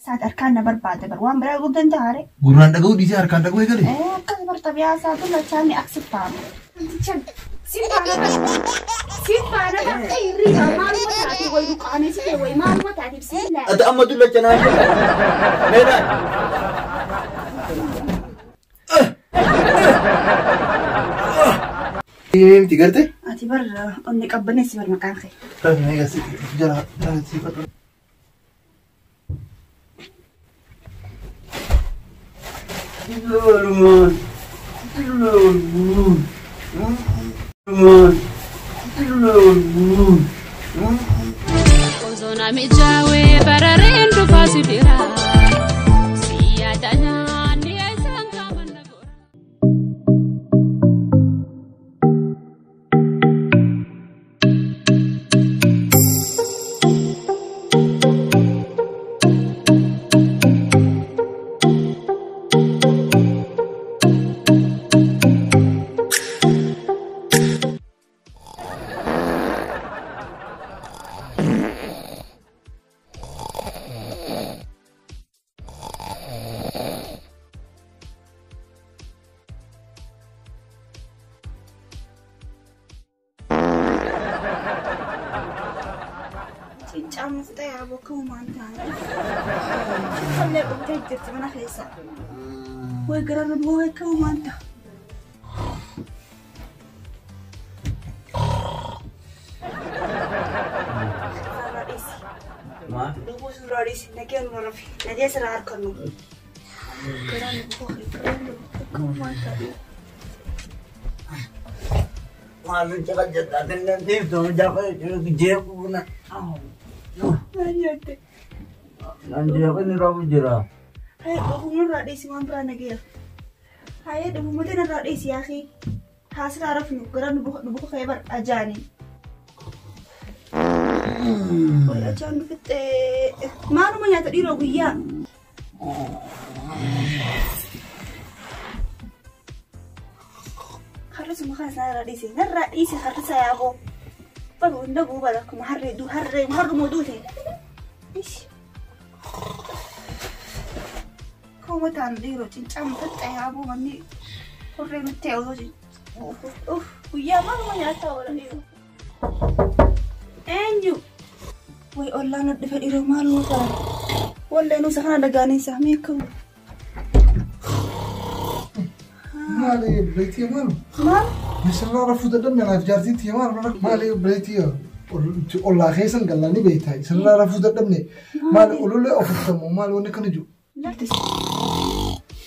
Saat harkaan na barbaada bar waan biraa godhuu danda'a ree. Gurraan dhaga'uu dhiisee harkaan dhaga'uu eegale. Akkas bar xabiyaa isaa dullachaanni aksi faama. Si faana bar. Si faana bar hirriba maaluma taate wayi qaanesite wayi maaluma taate bismillah. Ati amma dullacha naan jedha. Meedhaan. Miti garte? Ati bar onni qabbaneessi bar maqaan kee. Jala jala siifadhu. Lolumaan. Lolumaan. Lolumaan. Osoo namichaawee barareen dhufaa si bira. Si yaada nyaanni isaan qaaman na gora. Cincaan fixa yaa bokka uumaan taane. Fallee dhugdee jirti mana keessa. Way gara nu way akka uumaan ta'a. Suuraa dhiisi. Maal? Lubbuu suuraa dhiisi. Nagee nu rafi. Nagee sirraa harkannu. Gara nu bu'u gara nu akka uumaan ta'a. Maal jaqa jedha atillee deemtu jaqa jeequ na. Maal nyaatte? Nan jeeqni rafu jira. Hayya dhuguma irraa dhiisi waan biraa nageera. Hayya dhuguma irraa dhiisi yaaqii. Haasirraa rafnu gara nu bu'u kee bar ajaani. Way ajaan nu fixee. Maaluma nyaata dhiiroo guyyaa? Harrisuma kana isaa irraa dhiisi. Narraa dhiisi harrisa yaaboo. Baru hin dhaguu bara akkuma harree duu harree harruma duute. Ishi. Kuma taan dhiiroo cincaan fixee yaaboo manni horree nutti ta'e osoo guyyaa maaluma nyaataa oola dhiiroo. Eenyu? Way ollaan nu dhufe dhiiroo maaluma ta'a? Wallee nuusa kana dhagaaniinsa meekamu. Maali obboleettii maal? Maal? Misirraa rafuu dadhabne anaaf jaartiitti maal maali obboleettii ollaa keessan gallaanii beektaa isirraa rafuu dadhabne maali ololee ofirtamu maali wanni kana jiru.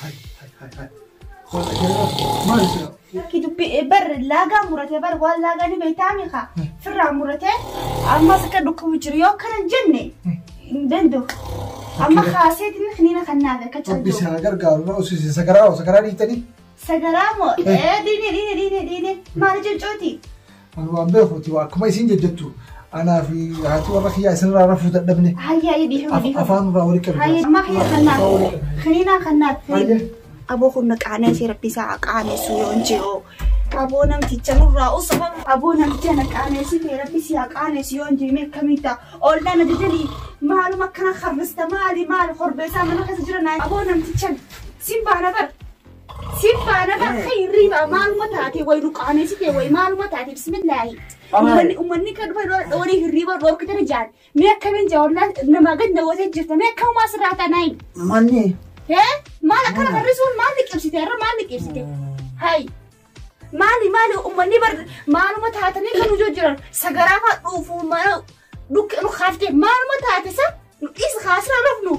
Hai hai hai hai. Maali sira? Lakki dubbii bar laagaa muratee bar waan laagaa ni beektaa miika firraa muratee ammas akka dhukkubu jiru yoo kana hin jenne hin danda'u. Amma kaaseetiin kiniina kan naaf akka Rabbi callu. si haa gargaaru na osise sagaraa sagaraa dhiitanii. Sagaraa moo dhiine dhiine dhiine dhiine maali cincooti? Ani waan beekuuti waa akkuma isin jejjettu anaa fi haati warra kiyyaa isinirraa rafuu dadhabne Hayyaa dhiifama dhiifama. afaan irraa walii qabne. Hayyaa amma kiyya kan naaf kiniina kan naaf. Hayyee. Aboo kun na qaaneessee rabbi isaa qaaneessu yoo hin jiru. Aboo namticha nurraa usuma. Aboo namticha na qaaneessite rabbi si haa qaaneessu yoo hin jiru mee akkamiin ta'a? Ollaan na jajali maaluma akkana harrista maali maali korbeessaa mana keessa jira naa. Aboo namticha sin baana bar. Sin baana bar hirriba maaluma taate wayi nu qaaneessite wayi maaluma taate bismillaahi. Uummanni uummanni kan dhufe dhorii hirriba dhoorkitan jaan. Mee akkamiin jaa ollaan namaa gad nagootee jirta mee akkamumaa sirraa taanaayi. Manni. Hee? Maal akkana harrisuun maal liqimsite irra maal liqimsite? Hay. Maali maali uummanni bar maaluma taatanii kan hojii jiran sagaraa fa'aa dhuufuu mana dhukke nu kaaftee maaluma taate sa nu dhiis kaasira rafnu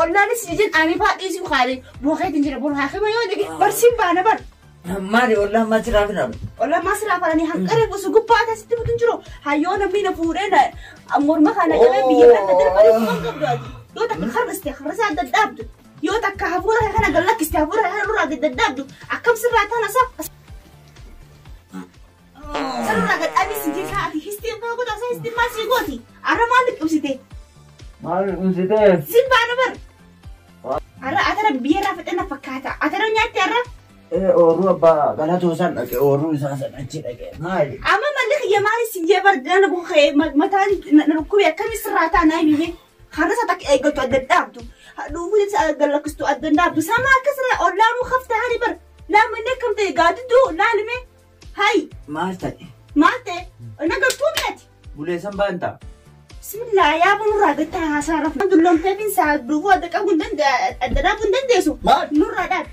ollaanis jijin ani fa'aa dhiisuu kaale bookeetiin jira bor haakima yoo dhige barsiin baana bar. Maali ollaan maal fi dhabe? Ollaan maasiraa falanii hanqaree gosa gubbaa taasitti butuun jiru hayyoo namni na fuudhee na morma kana qabee biyya kana darbanii kuma qabdu ati yoo takka harriste harrisaa adda dhaabdu yoo takka hafuura kana gallakkiste hafuura kana nurraa gad daddaabdu akkam sirraa taana sa sararraa gad dhaabii si jeesaa ati histii kana godha sa histii maal sii gooti arra maal liqimsite Maal liqimsitee? sin baana bar arra atara biyyarraa fixina fakkaata atara nyaatte arra Oorruu abbaa galatoo san dhaqe oorruu isaa san achi dhaqe maali? Amma malli kiyya maali si jee bar gana bukkee mataan na dhukkube akkami sirraa taana himime. Harrisa takka eeggattu adda dhaabdu. Dhuufuu gallakkistu adda dhaabdu. Sama akkasirra ollaanuu hafta hari bar. Laamanni akkam ta'e gaadidduu laalime. Hayi. Maal ta'e? Maal ta'e? Nagartuu mi'ati. Buleessan baantaa? Bismillah yaa bunurraa gattaa haasaa rafu. Dulloomtee finsaa dhuufuu adda qabu hin adda dhaabuu hin dandeessu. Maal? Nurraa dhaabi.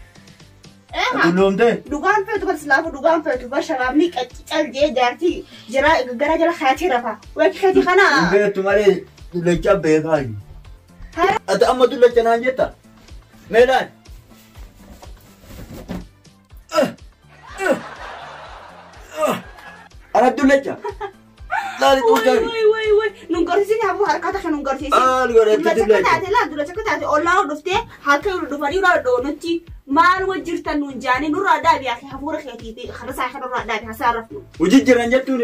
Dulloomtee? Dhugaan feetu bar silaafu dhugaan feetu bar shabaabni qacci jee jaartii jira gara jala kaatee rafa. Wakki kati kana. Hin beektu malee dullacha beekaa jiru. Ati amma dullacha naan jetta? Meelaan? Ana dullacha? Laali tuutaa. Way way way nun garsiisin hafu harkata kan nun garsiisin. Maal godhatti Dullacha taate laal dullacha taate ollaa dhuftee harka yeroo dhufanii irraa dhoonutti maal wajjirtan nun jaanii nurraa dhaabi yaa hafuura keetii fi harsaa kan nurraa dhaabi hasaa rafnu. Hojii jiran jettuun.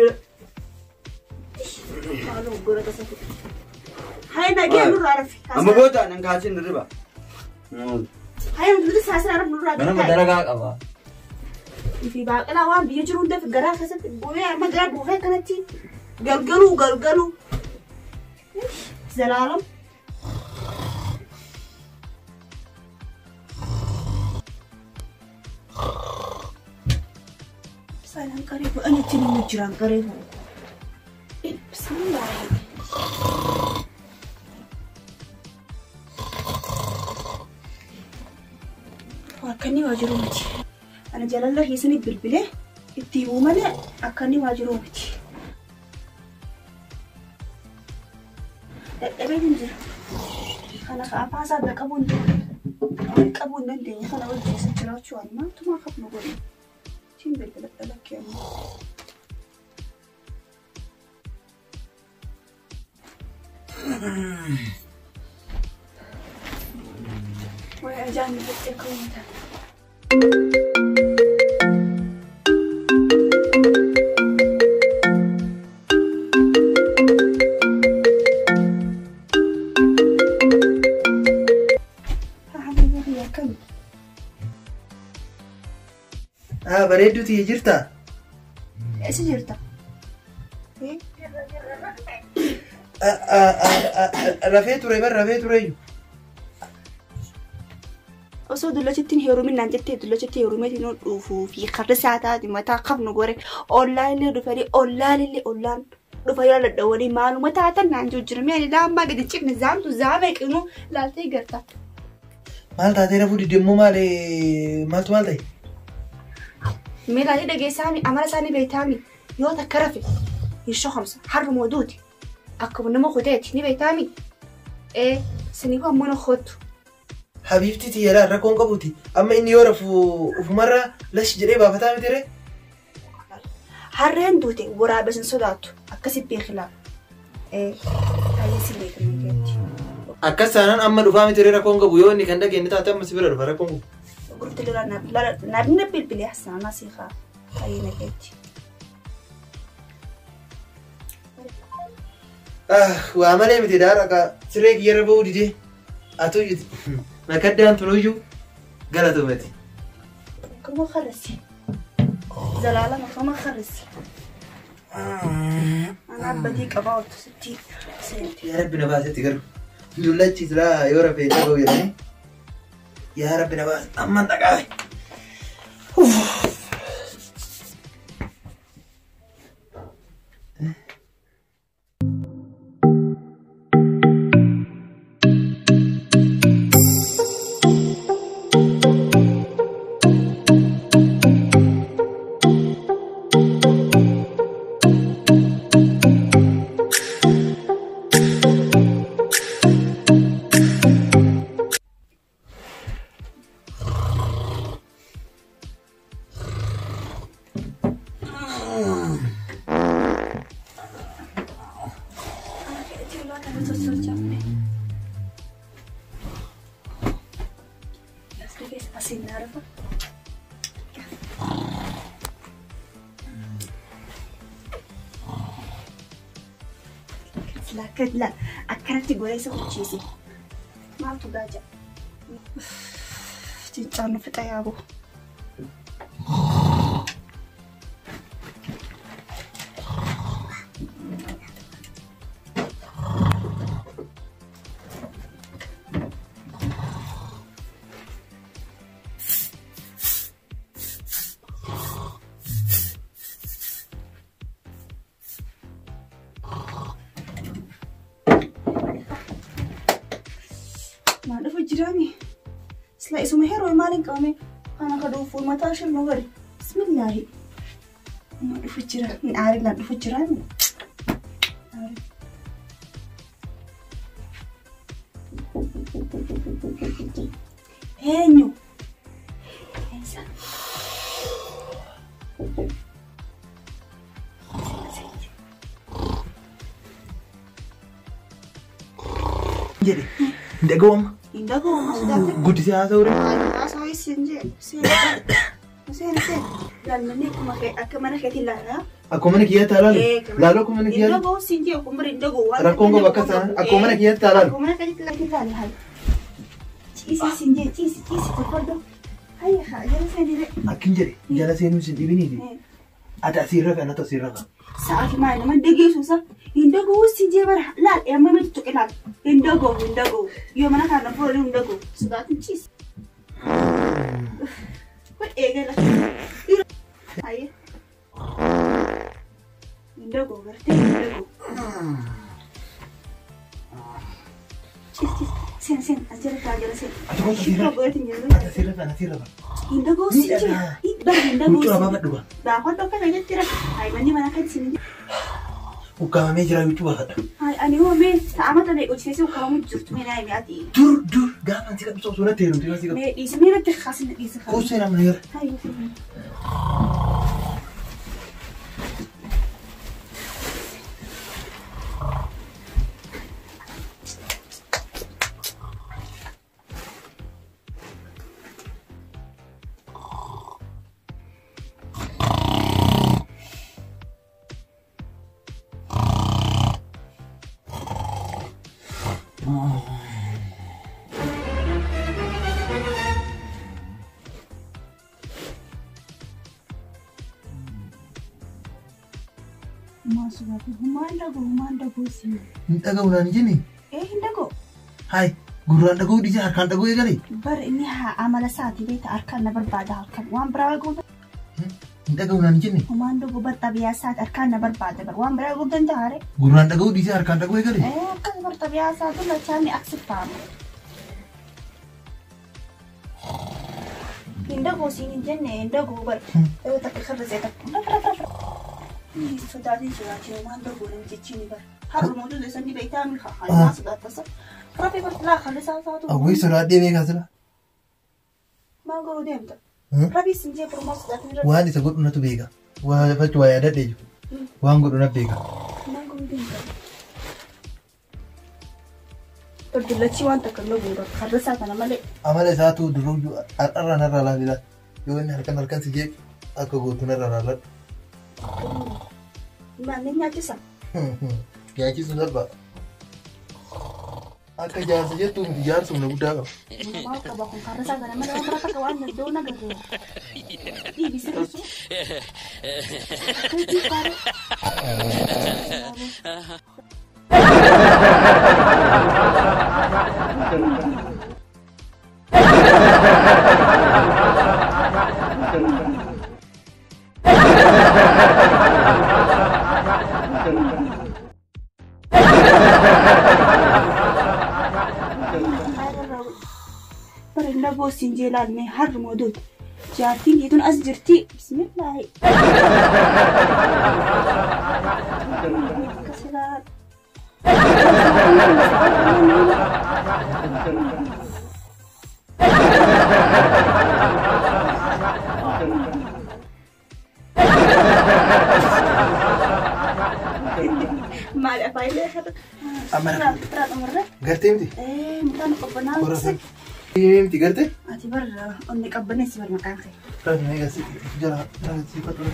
Maaloo godhata safu. Hai nagee nurraa rafi. Amma goota nan kaasin riba. Hai nuti saasira rafnu nurraa Ganama dalagaa qaba. Fi baaqelaa waan biyya jiru hundaaf garaa keessatti bu'ee amma garaa buufee kanatti galgaluu galgaluu. Zalaalam. Salaan qareefu ani itti nama jiraan qareefu. Bismillah. Akkanni waa jiru miti. Ana jaalala keessanii bilbilee itti himuu malee akkanni waa jiru miti. Dadhabee hin jira. Kana afaan isaa adda qabuu hin dandeenye. Qabuu hin dandeenye kana wajjin jiraachuu ani maaltumaa qabnu godhe. Siin bilbila dhalakkee amma. Way ajaa'ibni jettee akka uummata. Bareedduu tiyya jirtaa? Eessa jirta? Rafee ture bar rafee tureyyuu. Osoo dullachitti hin heerumin naan jettee dullachitti heerumeetiin nu dhufuu fi karrisaa taate mataa qabnu gore ollaallee dhufanii ollaallee ollaan dhufanii dadhawanii maaluma taatan naan jiru jira mi'a laammaa gadi cifne zaamtu zaama qinu laaltee garta. Maal taatee rafuu diddeemmoo maali maaltu maal ta'e? Meelaalee dhageessaami amala isaanii beektaami yoo takka rafe hin shokomsa harruma oduuti akkuma nama kuteeti ni beektaami ee siniif ammoo na kottu. Habiibti tiyyaadhaan rakkoon qabuuti amma inni yoo rafu ofumarra lash jedhee baafataa miti ree? Harreen duute waraabes hin sodaattu akkasi beekilaa ee baay'ee si beekna keetti. Akkas taanaan amma dhufaa miti ree rakkoon qabu yoo inni kan dhageenye taate amma si bira dhufa rakkoon qabu. قلت له لا نبي بلي حسنا نصيحة خلينا كاتي وعمل ايه متدارك سريك يربو دي اتوجد ما كدان تروجو قالتو متي كم خرسي زلالة ما خرسي انا بديك اباوت 60 سنتي يا ربي نباتي تقرب دولتي لا يورا يعني يا رب نبات أما أنت قاعد لا أكرتي قولي سوتشيسي ما تقاجع تنشانو في طيابو Maal dhufu jiraami? Sila isuma heroo maaliin qabame? Kana ka dhufu mataa ishee nu gadi. Bismillaahi. Maal dhufu jira? Hin aarin naan dhufu jiraami? Eenyu? Eessa? Jedhe. Hin dhaga'u. Hin dhaga'u sodaate. Guddisee haasa'u ree. Haasa'u isin jee. Seena seena seena. Laalmanni akkuma akka mana keetiin ilaalaa. Akkuma mana kiyyaatti ilaalu. Laaluu akkuma mana Hin kiyyaatti. dhaga'u siin jee kun bira hin dhaga'u. Rakkoon qabu akka isaan akkuma mana kiyyaatti ilaalu. Akkuma mana keetiin ilaali haala. Ciisi siin jee ciisi ciisi tokkoddo. Hayya haa jala seenii. Akkin jedhe jala seenuu sin dhibiniiti. Ati asiin rafe anatu asiin rafa. Sa'aati maal nama dhageessu isa hin dhaga'u siin jee bara laal amma miti tuqe laal hin dhaga'u hin dhaga'u yoo mana kana fuudhanii hin dhaga'u sodaatin ciisi. Kun eegala. Hayya. Hin dhaga'u gartee hin dhaga'u. Ciisi ciisi seen seen as jala taa jala seen. Ati kootu asiin Shifra rafe. godhatin jala. Ati asiin rafe ana asiin rafa. Hin dhaga'u siin jee. Hin dhaga'u Huccuu siin abaa jee. dhuga. Baafadhu akka ta'etti rafe. Hayi manni mana kan siin jee. Ukkaamamee jira huccuu baafadha. Hayi ani hoo mee ta'ama ta'e hojjeesee ukkaamuu jirtu mee naa himi ati. Dur dur gaafa ansi qabdu osoo natti heerumte yoo si qabdu. Mee dhiisi mee natti kaasina dhiisi kaasina. Kuusee nama heera. Hayi. Maal sodaatu humaan dhagoo humaan dhagoo siin. Hin dhaga'u naan jenni. Ee hin dhagoo. Hayi gurraan dhaga'uu dhiisee harkaan dhaga'uu eegale. Bar inni haa amala isaatii beekta harkaan na barbaada harkaan waan biraa goota. Hin dhaga'u naan jenni. Humaan dhagoo bar xabiyaa isaati harkaan na barbaada bar waan biraa goota danda'a ree. Gurraan dhaga'uu dhiisee harkaan dhaga'uu eegale. Ee akkas bar xabiyaa isaati lachaani aksiffaama. Hin dhagoo siin hin jenne hin dhagoo bar. Yoo takka karrisee takka raf raf raf. Sodaatiin sodaatiin humaan dhagoo namtichi ni bar. Har'uma utuu isaan ni beektaa mi haa sodaatasa. Rafi bar laa kallisaa isaatu. Awwii sodaadhee beekaa sila. Maal godhuu deemta? Rafi siin jee furmaa sodaatiin rafi. Waan isa godhu natu beeka. Waa fachu waa yaadadhee jiru. Waan godhu na beeka. Maal godhuu deemta? Bardullachii waan takka hin dhaguu bar karrisaa kana malee. Amala isaatu duruyyuu har'arraa narraa laalila. Yoo inni halkan halkan si jeequ akka gootu narraa laalladhu. Maal ni nyaachisa? Nyaachisuun salphaa. Akka jaarsa jettuu miti jaarsa humna guddaa qaba. Maal qaba kun karrisaa kana malee waan biraa takka waan danda'u na gahu. Dhiibi sirriisu. Dhiibi baaree. Bara boosiin jee laalmee harruma oduuti. Jaartiin keetuun as jirti. Bismillaahi. Akkas ilaal. Maal afaan illee har'a. Amara. Biraa Gartee miti? Ee mutaan qabbanaa. Qorra miti gartee? Ati barra onni qabbaneessi bar maqaan kee. Rafi meeqa si jala si fatu.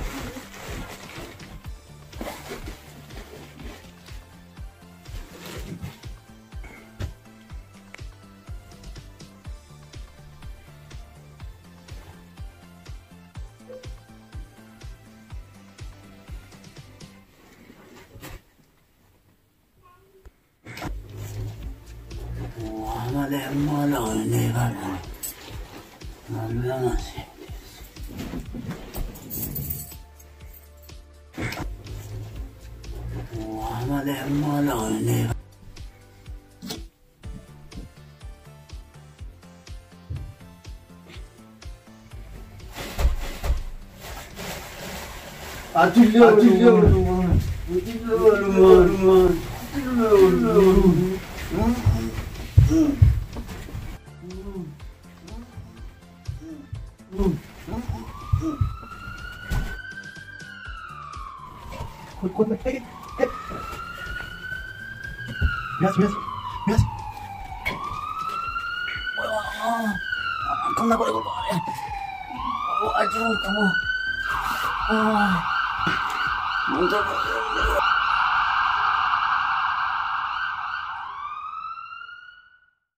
Atillee walumaan. Atillee walumaan. Atillee walumaan. Miras, miras, miras.